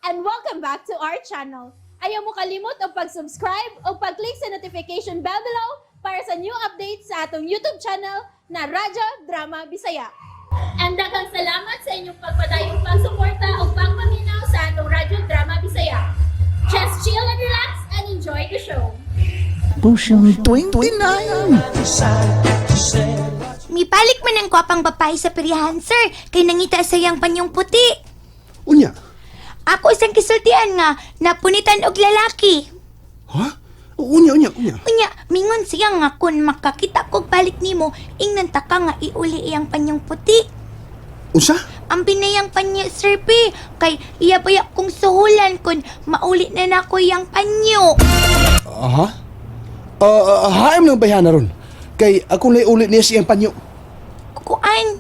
And welcome back to our channel. Ayaw mo kalimot og pag-subscribe o pag-click sa notification bell below para sa new updates sa atong YouTube channel na Radyo Drama Bisaya. And daghang salamat sa inyong pagpadayong pagsuporta o pagpaminaw sa atong Radyo Drama Bisaya. Just chill and relax and enjoy the show. Potion 29! Mibalik man ang gwapang babae sa peryahan, sir. Kay nangita sa iyang panyong puti. Unya? Ako isang kisultian nga, napunitan og lalaki. Ha? Unya, unya, unya. Unya, mingon siya nga kung makakita kog balik nimo, ingnan ta ka nga iuli iyang panyong puti. Unsa? Ang pinayang panyo, Sir P, kay iya baya kong suhulan kung mauli na nako iyang panyo. Aha? Haim lang bayhan na ron. Kay akong ulit niya siyang panyo. Kuan,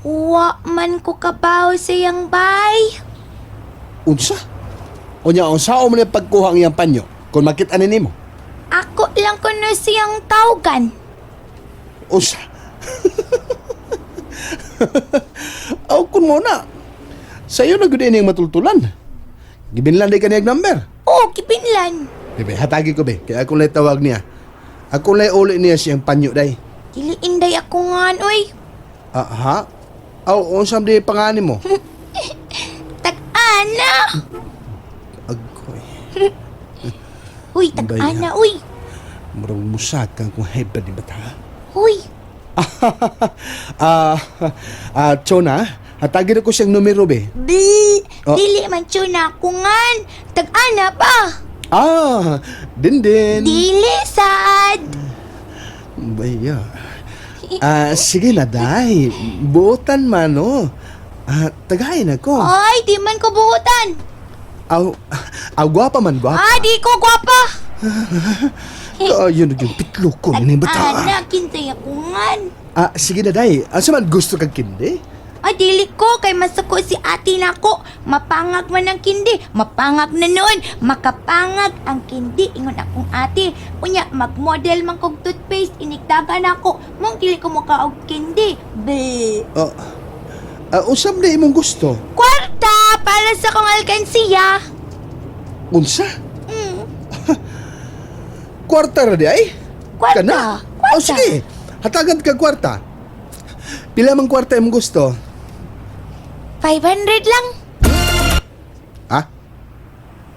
wa man ko kabaw sa iyang bay. Unsa? Unya, unsa o man yung pagkuha ang iyang panyo? Kung makita ni nimo. Ako lang kuno siyang tawgan. Unsa? Aw, kun mo na. Sa'yo na gud ini ang matultulan. Gibinlan di ka niyag number. Oo, kipinlan. Bebe, hatagi ko be. Kaya akong lay tawag niya. Akong lay uli niya siyang panyo day. Dili inday ako ngan, oy. Ah, ha? Aw, unsa man di pangani mo? Tag-ana! Agoy. Uy, tag-ana, uy. Murag musakang kung hybrid di bata. Uy, Ah, ah, Chona, hatagin ako siyang numero be. bl, Oh. dili man tiyuna ako ngan. Tag-ana pa. Ah, din din. Dili sad. Baya. Ah, sige na, day. Buotan man, oh. Ah, tagayin ako. Ay, di man ko buhutan. Aw, aw, gwapa man, gwapa. Ah, di ko gwapa. Ayun, yung pitlo ko ni bata. Tag-ana, kinsay ako ngan. Ah, sige na, day. Asa man gusto kag kindi? Ay, dili ko kay masuko si ate nako. Mapangag man ang kindi, mapangag na noon, makapangag ang kindi ingon akong ate. Unya magmodel man kog toothpaste iniktagan nako. Mong dili ko muka og kindi. Be. Oh, ah, unsa man di imong gusto? Kwarta para sa kong alkansiya. Unsa? Kwarta ra di ay? Kwarta. Kana? Kwarta. Oh, sige. Hatagan ka kwarta. Pila man kwarta imong gusto? 500 lang. Ha?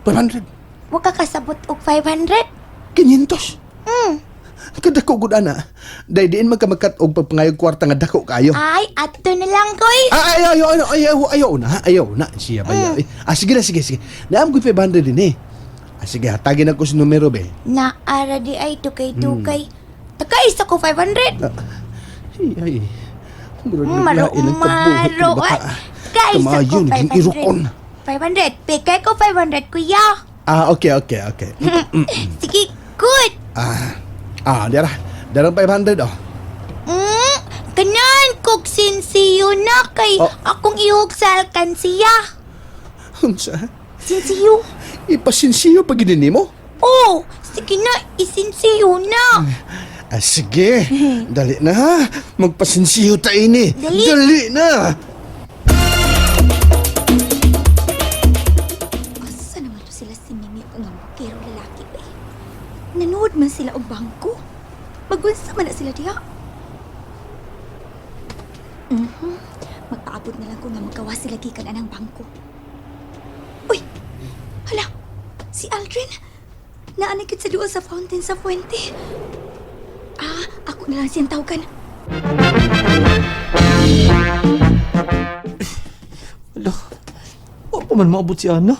500. Wa ka kasabot og 500? 500. Kadako gud ana. Day diin man ka magkat og pagpangayog kwarta nga dako kaayo. Ay, ato na lang koy. Ah, ay, ayaw, ayaw, ayaw, ayaw na, ayaw na. Siya ba? Ah, sige na, sige, sige. Naam gud 500 din eh. Ah, sige, hatagin ako sa numero be. Naara di ay tukay-tukay. Taka isa ko 500. Ay, ay. Murag Maro, naglain ang kabuhok ni maro. bata. Kaisa ko Kamayo, naging 500. irukon. 500. Pikay ko 500, kuya. Ah, okay, okay, okay. Sige, good. Ah, ah, dara. Darang 500 oh. Kanan, kog sinsiyo na kay Oh. akong ihog sa alkansiya. Unsa? Sinsiyo? Ipasinsiyo pag nimo? Oh, sige na, isinsiyo na. Ah, sige. Dali na ha. Magpasinsiyo ta ini. Dali. Dali na. Asa naman to sila si Mimi o ang bukero lalaki eh. Nanood man sila og bangko. Magunsa man na sila diha. Magpaabot na lang ko nga magawa sila gikan anang bangko. Uy! Hala! Si Aldrin! Naanakit sa duol sa fountain sa fuente. Ah, ako na lang siyang tawagan. Ala, wa pa man maabot si Ana.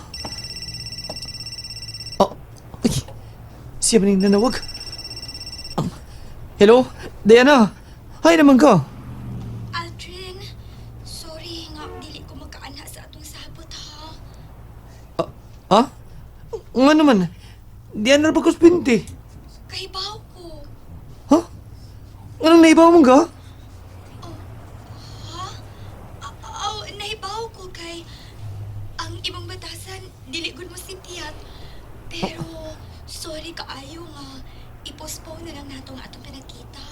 Ah, ay, siya man yung nanawag. Hello, Diana. Hi naman ka. Aldrin, sorry nga dili ko makaana sa atong sabot ha. Ha? Nga naman. Diana ra ba kuspinte? Kahibaw ko. Ha? Anong naibaw mo ka? Ha? Aw, nahibaw ko kay ang ibang batasan dili gud mo sitiyat. Pero sorry kaayo nga i-postpone na lang nato ang atong panagkita.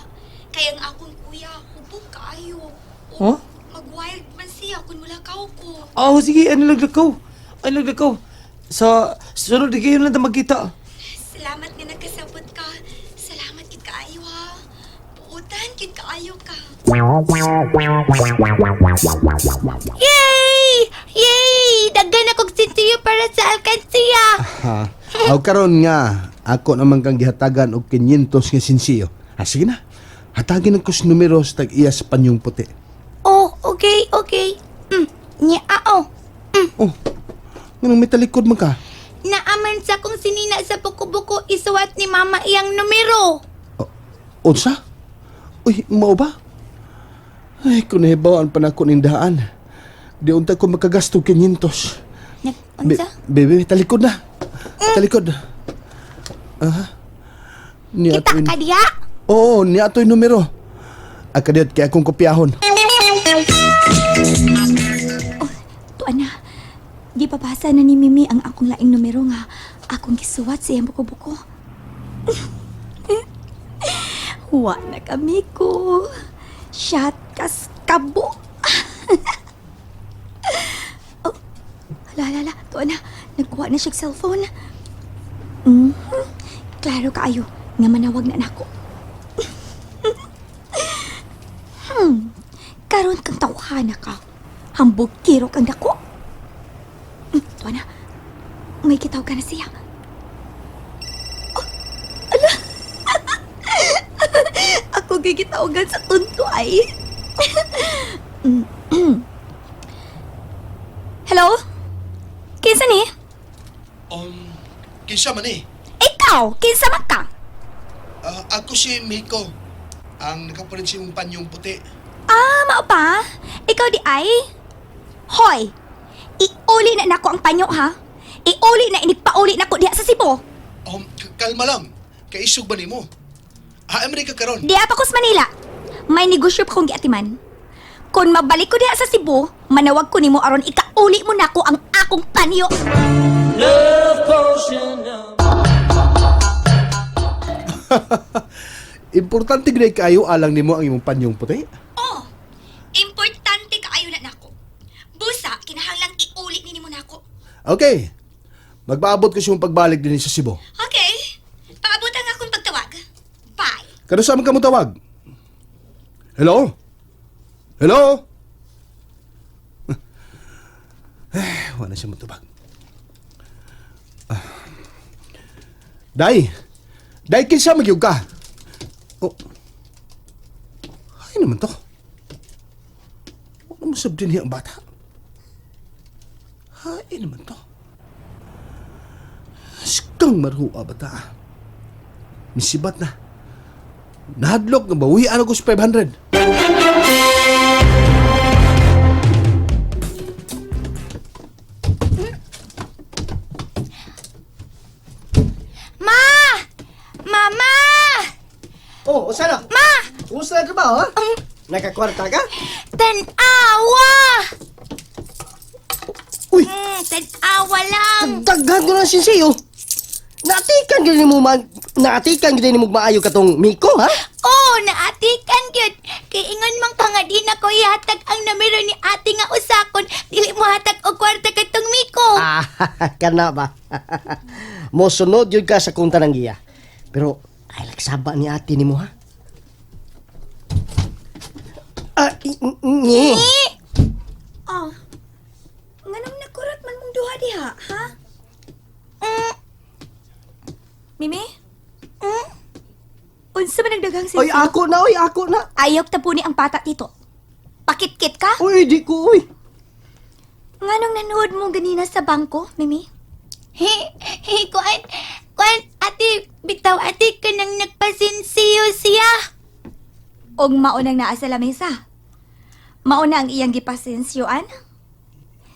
Kay ang akong kuya hubog kaayo. O, Huh? mag-wild man siya kung mulakaw ko. Ah, sige, ano laglakaw? Ay, naglakaw. Sa sunod di kayo lang ta magkita. Salamat nga nagkasabot ka. Salamat gid kaayo ha. Puutan gid kaayo ka. Yay! Yay! Daghan akong sinsiyo para sa alkansiya. Ha. Aw karon nga ako naman kang gihatagan og 500 nga sinsiyo. Ah, sige na. Hatagin ang kus numero sa tag-iya sa panyong puti. Oh, okay, okay. Nya ao. Oh. Nganong may talikod man ka? Naaman sa kong sinina sa buko-buko isuwat ni mama iyang numero. Oh, unsa? Uy, mao ba? Ay, kung nahibawaan pa na ako ning daan. Di unta ko makagasto og 500. Nag, unsa? Bebe, talikod na. Talikod. Aha. Niya Kita ka diha? Oo, niya ato'y numero. Akadiyot kay akong kopyahon. Tuan na. Di pabasa na ni Mimi ang akong laing numero nga akong gisuwat sa iyang buko-buko. Wa na kami ko. Shot kas kabo. Oh, hala, hala, hala. Tuan na. Nagkuha na siya og cellphone. Mhm. Klaro kaayo nga manawag na nako. Karon kang tawhana ka. Hambog kiro kang dako. Tuwa na. May kitaw ka na siya. Oh, ala. Ako gigitawagan sa tunto ay. Hello? Kinsa ni? Kinsa man eh? Ikaw, kinsa man ka? Ah, ako si Miko. Ang nakapalit sa imong panyong puti. Ah, mao pa? Ikaw di ay? Hoy! Iuli na nako ang panyo ha. Iuli na inigpauli nako diha sa Cebu. Kalma lang. Kaisog ba nimo? Ha, Amerika karon. Diha pa ko sa Manila. May negosyo pa kong giatiman. Kung mabalik ko diha sa Cebu, manawag ko nimo aron ikauli mo nako ang akong panyo. Importante gid kaayo alang nimo ang imong panyong puti. Oh, importante kaayo na nako. Busa, kinahanglang iuli ni nimo nako. Okay. Magpaabot ko siyang pagbalik din sa Cebu. Okay. Paabot ang akong pagtawag. Bye. Kano sa man ka mo tawag? Hello? Hello? Eh, wala siya matubag. Ah. Day! Day, kinsa magyug ka? Oh. Ay naman to. Wala mo sabdin niya ang bata. Ay naman to. Skang marhua bata. Misibat na. Nahadlok nga bawian ako sa 500. Ma! Mama! Oh, usa na. Ma! Kumusta na trabaho, ha? Nakakwarta ka? Tanawa! Uy, Tanawa lang. daghan ko ng sinsiyo. Naatikan gyud nimo man, naatikan gyud nimo maayo katong Miko, ha? Oh, naatikan gyud. Kay ingon man ka nga di na ko ihatag ang numero ni ate nga usakon, dili mo hatag og kwarta katong Miko. Ah, kana ba? Mosunod gyud ka sa kunta ng giya. Pero ay lagsaba ni ate nimo, ha? Ah, ngi. Eh! Oh. Nganong nakurot man mong duha diha, ha? Mimi? Unsa man ang daghang Oy, ako na, oy, ako na. Ayaw tapuni ang pata tito. Pakitkit ka? Uy, di ko, uy. Nganong nanood mo ganina sa bangko, Mimi? He, he, kuan, kuan, ate, bitaw ate, kanang nagpasinsiyo siya. Og maunang naa sa lamesa. Mauna ang iyang gipasinsiyoan.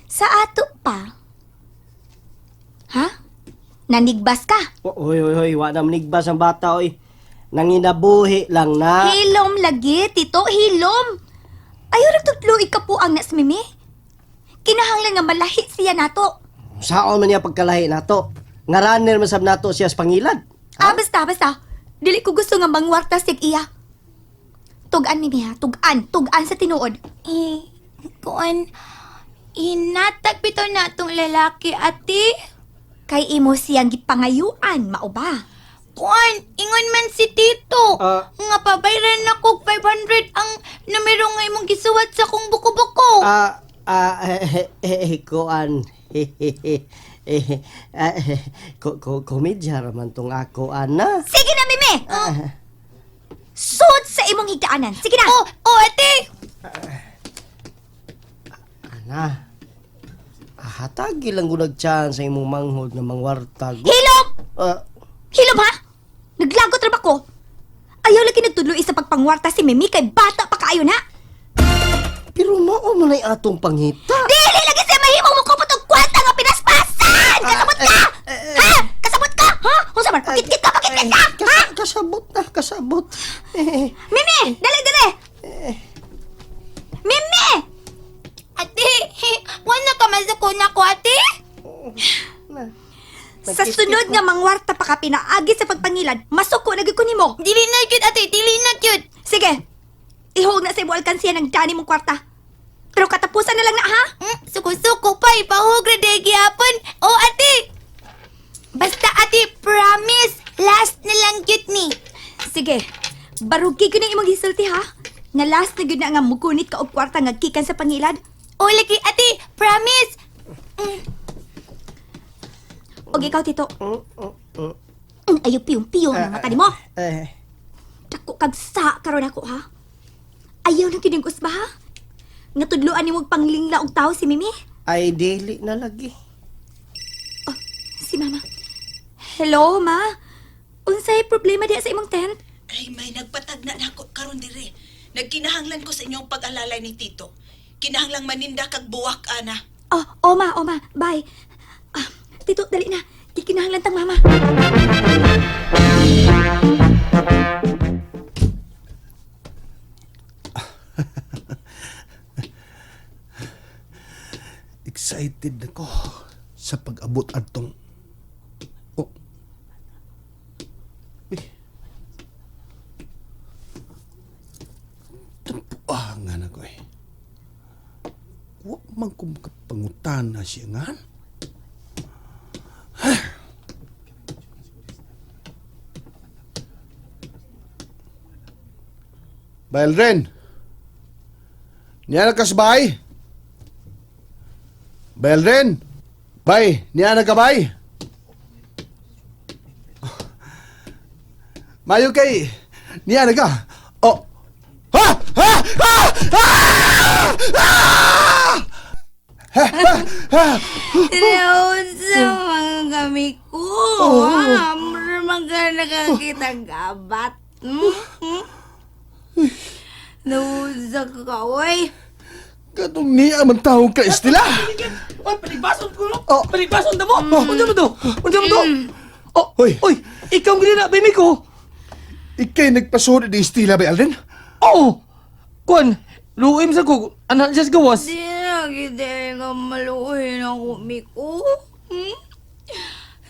Sa ato pa. Ha? Nanigbas ka? Oy, oy, oy, wa na manigbas ang bata, oy. Nanginabuhi lang na. Hilom lagi, tito, hilom. Ayaw nagtutluig ka po ang nas, Mimi. Kinahanglan nga malahi siya nato. Saon man niya pagkalahi nato. Nga runner man sab nato siya sa pangilad. Ah, basta, basta. Dili ko gusto nga mangwarta sig iya. Tugan, Mimi ha. Tugan. Tugan sa tinuod. Eh, kuan, Hinatag bitaw na atong lalaki, ate. Kay imo siyang gipangayuan, mao ba? Kuan, ingon man si Tito. Ah. Nga pabayran na kog 500 ang numero nga imong gisuwat sa kong buko-buko. Ah, ah, eh, eh, eh, kuan. Eh, ah, eh, komedya raman tong ako, ana. Sige na, Mimi! Sud sa imong higdaanan. Sige na! Oh, oh, ate. Ana, hatagi lang ko nag-chance sa imong manghod nga mangwarta. Hilom! Ah, Hilom ha? Naglagot ra ba ko? Ayaw lagi nagtudlo sa pagpangwarta si Mimi kay bata pa kaayo na. Pero mao man ay atong pangita. Dili lagi siya mahimong mukupot og kwarta nga pinaspasan! Kasabot ka! Ha? Kasabot ka? Ha? Unsa man? Pakitkit ka, pakitkit ka! Kas kasabot na, kasabot. Eh, Mimi! Dali, dali! Mimi! Ate, wala ka man sa kuna ko, ate. Na. Sa sunod nga mangwarta pa ka pinaagi sa pagpangilad, masuko na gyud ko nimo. Dili na cute, ate. Dili na cute. Sige. Ihog na sa imo alkansiya ng dani mong kwarta. Pero katapusan na lang na ha. Suko-suko pa, ipahog ra day gihapon. Oh, ate. Basta, ate, promise. Last na lang cute ni. Sige. Barugi ko ng imong gisulti ha. Nga last na gyud na nga mugunit ka og kwarta nga gikan sa pangilad. Oh, lagi, ate, promise. Og ikaw, Tito. Ayaw piyong-piyong ang mata nimo. Eh, Dako kag sa karon ako ha. Ayaw nang kining usba ha. Nga tudloan nimo og panglingla og tao si Mimi. Ay dili na lagi. Oh, si Mama. Hello, Ma. Unsay problema diha sa imong tent? Ay, may nagpatagna na ako karon dire. Nagkinahanglan ko sa inyong pag-alalay ni Tito. Kinahanglang maninda kag buwak, ana. Oh, oma, oma. Bye. Ah, Tito, dali na. Gikinahanglan tang mama. Excited ako sa pag-abot adtong. Oh. Uy. Tampuangan ako eh. Wa man ko makapangutana siya ngan. Bayalren. Niya na ka sa bahay. Belren! Bay, niya na ka bay? Mayo kay, niya na ka. Oh. Ha! Ha! Ha! Ha! Ha! Ha! Ha! Sa mga kami ko. Ah, mura man ka nakakita gabat. Hmm? Hmm? Nausa ka, oy. Katong niya man tawag ka, Estela! Oy, paligbason ko no. Oh. Paligbason na mo. Unsa mo to? Unsa mo to? Oh, Hoy. oy, ikaw ang na baby ko. Ikay nagpasuri ni Estela, bay Alden? Oo. Kuan, luim sa ko. Anak siya sa gawas. Di na kita nga maluhin ako, Miko. Hmm?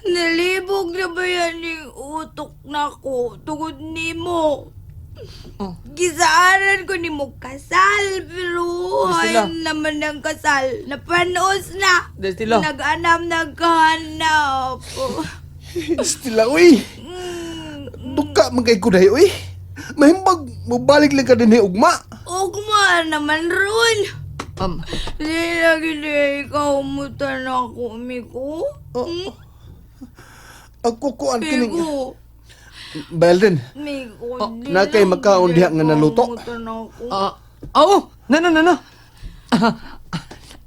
Nalibog na ba yan yung utok na ko tungod nimo? Oh. Gisaaran ko nimo kasal, pero Estela. ayun naman ang kasal. Napanos na. Estela. Nag-anam, nagkahanap. Estela, uy! Duka man kay kuday, uy! Mahimbag, mabalik lang ka din ni Ugma. Ugma naman ron. Di na kita ikaw umutan ako, Miko. Oh. Ako kuan kining. Miko. Bay Alden, Miko, di na kay lang makaon diha nga ikaw naluto. umutan ako. Ah, oo, na na na na.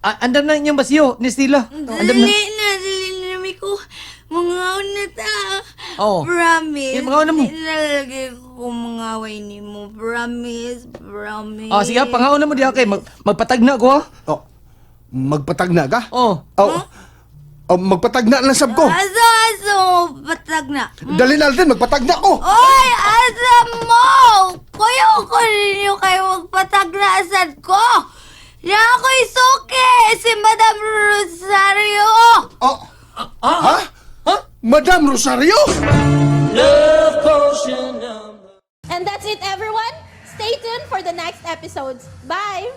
Ah, andam na inyong basiyo ni Stila. Andam na. Dali na, dali na, Miko. Mangaon na ta. Oo. Promise. Eh, mangaon na mo. Di na ko mangaway nimo. Promise, promise. Ah, sige, pangaon na mo diha kay magpatagna ko ha. Oh, magpatagna ka? Oh. Oh, oh, magpatagna lang sab ko. Aso, aso, patag na. Dali na Alden, magpatagna ko. Oy, asa mo! Kuya ko ninyo kayo magpatagnasan ko! Na ako'y suki! Si Madam Rosario! Oh. Ha? Ha? Madam Rosario? And that's it, everyone. Stay tuned for the next episodes. Bye!